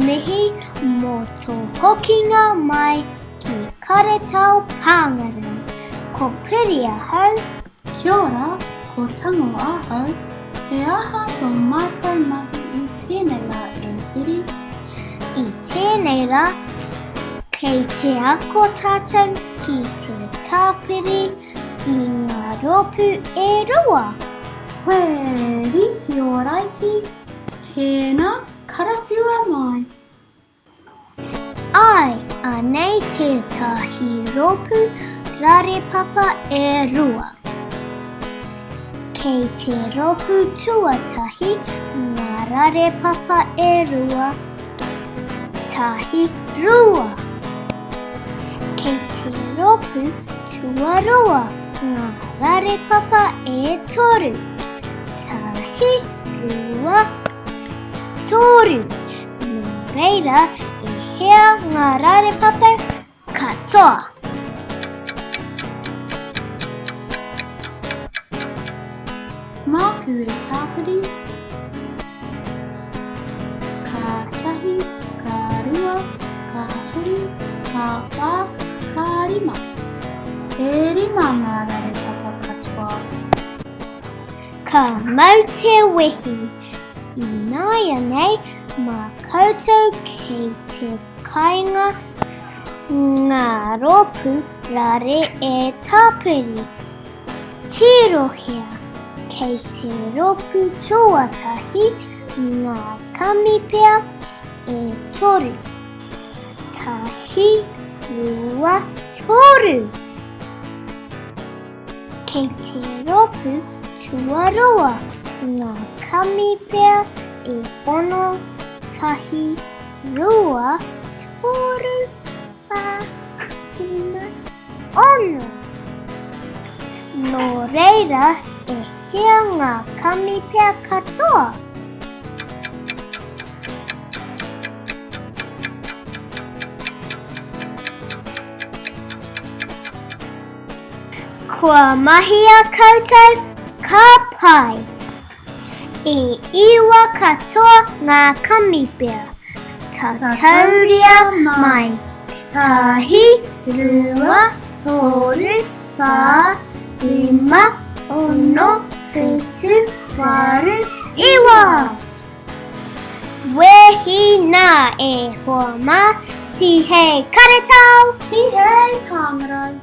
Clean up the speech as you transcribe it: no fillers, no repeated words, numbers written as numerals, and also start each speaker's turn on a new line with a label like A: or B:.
A: mihi mō tō hokinga mai ki Karetao Pāngarau. Ko Piri ahau.
B: Kia ora, ko Tango ahau. He aha tō mātou mahi i tēnei rā e Piri?
A: I tēnei rā, kei te ako tātou ki te tāpiri i ngā rōpū e rua.
B: Wē, riti o raiti, tēnā, karawhiua mai.
A: Āe, anei tētahi rōpū rarepapa e rua. Kei te rōpū tuatahi ngā rarepapa e rua, tahi, rua. Kei te rōpū tuarua ngā rarepapa e toru, tahi, rua, toru. Nō reira, i hea ngā rarepapa katoa?
B: Māku e tāpiri. Ka tahi, ka rua, ka toru, ka whā, ka rima. E rima ngā rarepapa katoa.
A: Ka mau te wehi. Ināianei, mā koutou kei te kāinga ngā rōpū rare e tāpiri. Tirohia, kei te rōpū tuatahi ngā kamipea e toru. Tahi, rua, toru! Kei te rōpū tuarua ngā kamipea e ono, tahi, rua, toru, whā, rima, ono. Nō reira, e hia ngā kamipea katoa? Kua mahia koutou, ka pai. E iwa katoa ngā kamipea. Tatauria mai. Tahi, rua, toru, whā, rima, ono, whitu, waru, iwa! Wehi nā e hoa mā, tihei karetao!
B: Tihei pāngarau!